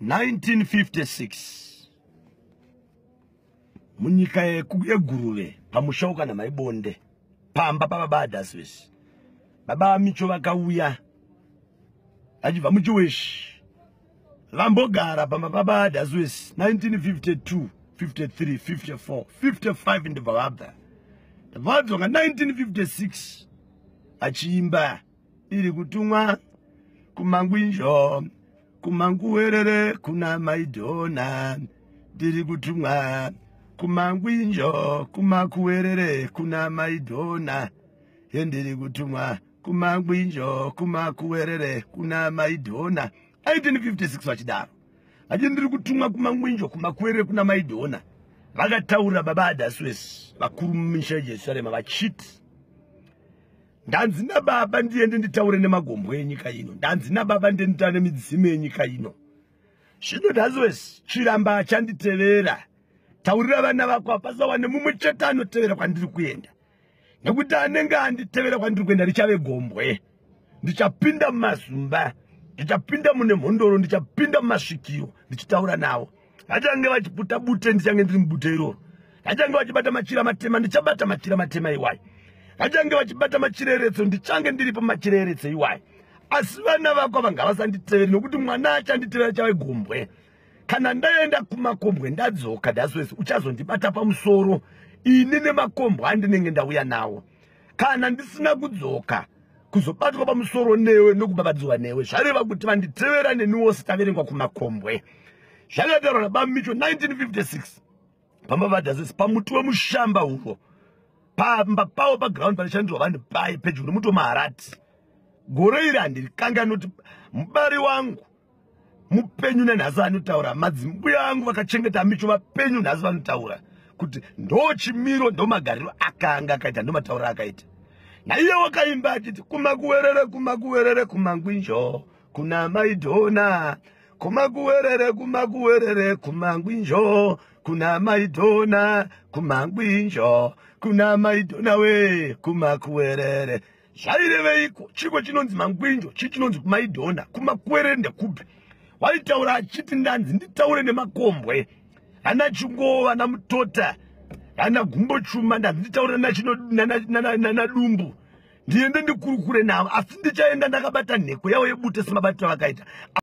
1956 munyika yeGuruve, pamusha ukana Maibonde, pamba pababa Adaswesi. Baba Micho vakauya vachibva muChiweshi, vambogara pamba pababa Adaswesi 1952, 53, 54, 55, ndibva vabva, ndibva vadzoka 1956 vachiimba iri kutumwa kuMangwinjo, kuManguwerere kuna Maidhona. Ndiri kutumwa kuMangwinjo, kuMakuwerere kuna Maidhona. Yendiri kutumwa kuMangwinjo, kuMakuwerere kuna Maidhona. 1956 vachidaro, vachi ndiri kutumwa kuMangwinjo, kuMakuwerere kuna Maidhona. Vakataurira baba Adaswesi, vakuru mumisha yeJerusarema, vachiti, "Ndanzi nababa ndiende nditaure nemagombo enyika ino. Ndanzi nababa ndiende nditaure nemidzimu yenyika ino. Zvino Dhaswesi, chiramba achanditevera, taurira vana vako hapasawa nemumwe chete anotevera kwandiri kuenda, nekuti anenge anditevera kwandiri kuenda richave gombwe. Ndichapinda mumazumba, ndichapinda mune mhondoro, ndichapinda mumasvikiro ndichitaura navo. Vachange vachiputa bute, ndichange ndiri mubute iroro. Vachange vachibata machira matema, ndichabata machira matema iwayo. Vachange vachibata machira eretso, ndichange ndiripo machira eretso iwayo. Asi vana vako vanga vasanditeveri, nokuti mwana achanditevera chave gombwe. Kana ndaenda kumakombwe ndadzoka, Dhaswesi, uchazondibata pamusoro ini nemakombwe andinenge ndauya nawo. Kana ndisina kudzoka kuzobatwa pamusoro newe nokubabadzwa newe, zvareva kuti vanditevera neniwo sitaverengwa kumakombwe." Zvakataurwa naBamicho 1956 pamba vaDhaswesi, pamuti wemushamba uro, pamba pavo, paground panoshandirwa vanhu pai, pedyo nomuti wemaharati. Gore iri handirikanganoti. Mubari wangu mupenyu nenhasi anotaura, madzimbuya angu vakachengeta Micho vapenyu nhasi vanotaura kuti ndo chimiro, ndo magariro akanga akaita, ndo matauriro akaita. Naiye wakaimba achiti, "Kumakuwerere, kumakuwerere, kumangwinjo kuna Maidhona. Kumakuwerere, kumakuwerere, kumangwinjo kuna Maidhona. Kumangwinjo kuna Maidhona we, kumakuwerere." Zvaireveiko? Chiko chinonzi Mangwinjo? Chii chinonzi kuMaidhona? Kumakuwerere ndekupi? Waitaura achiti, "Ndanzi nditaure nemakombwe, ana Chingoo, vana Mutota, ana Gumbo Chuma. Ndanzi nditaure nana Dumbu, ndiende ndikurukure navo. Asi ndichaenda ndakabata nheko yavo yebute semabatiro avakaita."